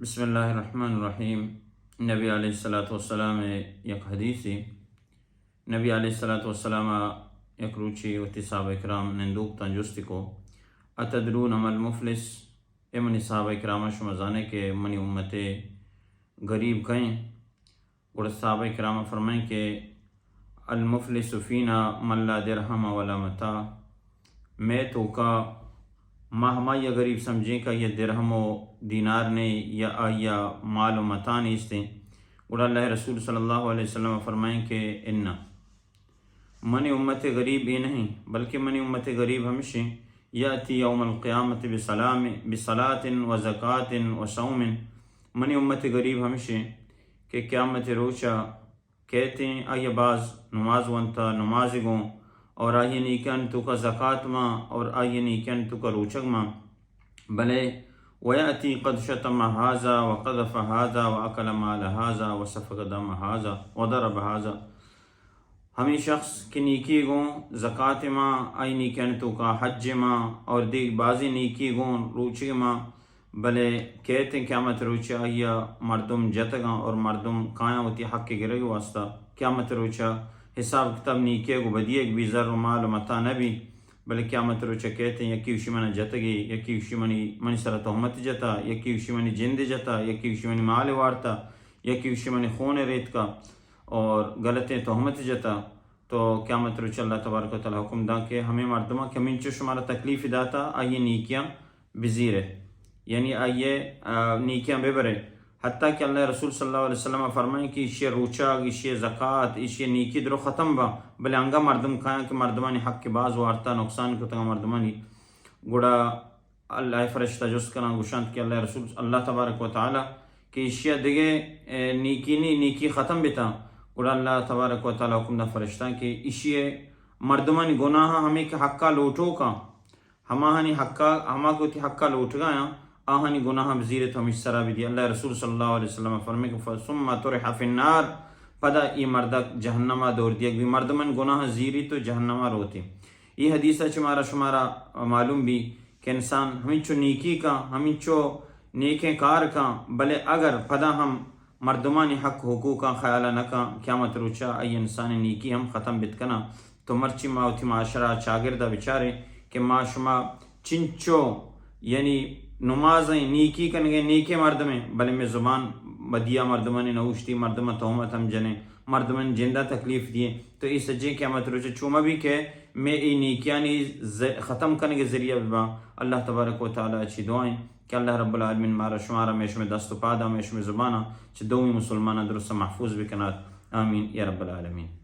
بسم اللہ الرحمن الرحیم۔ نبی علیہ الصلوۃ والسلام ءِ یک حدیثے۔ نبی علیہ الصلوۃ والسلام ءَ یک روچے وتی صحابہ کرام نندوک تاں جستی کو، اتدرون ما المفلس؟ اے منی صحابہ کرام، شما زانے کہ منی امت ءِ غریب کئیں؟ گڑا صحابہ کرام فرمائیں کہ المفلس فینا من لا درہم ولا متاع۔ مئے توکا ما ہمائی ءَ غریب سمجھیں کہ آئی ءَ درہم و دینار نے یا آئی ءَ مال و متاع نیستیں۔ گڑا اللہ رسول صلی اللہ علیہ وسلم فرمائیں کہ انا، منی امت غریب اے نہیں، بلکہ منی امت غریب ہمشیں، یأتی یوم القیامۃ بسلام، بصلاۃ و زکاۃ و صوم۔ منی امت غریب ہمشیں کہ قیامت روچا کیتیں آئی ءَ باز نماز ونتا، نماز گوں، اور آئی ءِ نیکیانی توکا زکات ماں، اور آئی ءِ نیکیانی توکا روچگ ماں۔ بلے ویأتی قد شتم هذا وقذف هذا وأكل مال هذا وسفك دم هذا وضرب هذا۔ ہمے شخص کہ نیکی گوں، زکات ماں، آئی نیکیانی توکا حج ماں، اور دیگ بازیں نیکی گوں روچگ ماں، بلے کیتیں قیامت روچ آئی ءَ مردم جتگاں اور مردم کایاں وتی حق گرگ واسطہ۔ قیامت روچ حساب کتاب نیکی گو بدیگ بی، زر و مال و متاع نہ بی، بلے قیامت روچ کیتیں یکی وشی من جتگی، یکی وشی منی، منی سر تہمت جتا، یکی وشی منی جند جتا، یکی وشی منی مال وارتا، یکی وشی منی خون ریتکا اور غلطیں تہمت جتا۔ تو قیامت روچ اللہ تبارک و تعالی حکم داں کہ ہمے مردماں کہ ہمینچو شمارا تکلیف داتا، آئی نیکیاں بزیرے، یعنی آئی، آ، نیکیاں ببرے۔ حتیٰ کہ اللہ رسول صلی اللہ علیہ وسلم فرمائیں کہ ایشی روچگ، ایشی زکات، ایشی نیکی درو ختم با، بلے انگا مردم کایاں کہ مردمانی حق باز وارتا، نقصان کتگا مردمانی۔ گڑا اللہ فرشتہ جست کناں، گوشنت کہ اللہ رسول، اللہ تبارک و تعالی کہ ایشی دگہ، اے، نیکی نی، نیکی ختم بتا۔ گڑا اللہ تبارک و تعالی حکم دا فرشتہ کہ ایشی مردمانی گناہ ہمیں کہ حقا لوٹوکاں، ہماہانی حقا، ہما کہ وتی حقا لوٹگایاں، آہانی گناہ بزیرے تو ہمیش سرا بدی۔ اللہ رسول صلی اللہ علیہ وسلم فرمائے کہ ف-، ثم طرح فی النار، پدا ای مردک جہنما دور دیگ بی۔ مردمانی گناہ زیری تو جہنما روتی۔ ای حدیث چہ مارا شمارا معلوم بی کہ انسان ہمینچو نیکی کاں، ہمینچو نیکیں کار کاں، بلے اگر پدا ہم مردمانی حق حقوقاں خیال نہ کاں، قیامت روچا ای انسان نیکی ہم ختم بت کناں۔ تو مرچی ما وتی معاشرہ چاگردا بچاریں کہ ما شما چنچو، یعنی نمازیں، نیکی کنگے، نیکیں مردمیں، بلے میں زبان بدیا مردمانی نہ اوشتی، مردماں تہمت ہم جنیں، مردمانی جندا تکلیف دیے۔ تو ای سجیں قیامت روچ چو مہ بی کہ میں ای نیکیانی ز-، ختم کنگے ذریعہ بباں۔ اللہ تبارک و تعالی چی دعائیں کہ اللہ رب العالمین مارا شمارا میں شمے دست و پادا، میں شمے زبانا چہ دومی مسلماناں درست محفوظ بکنات۔ آمین یا رب العالمین۔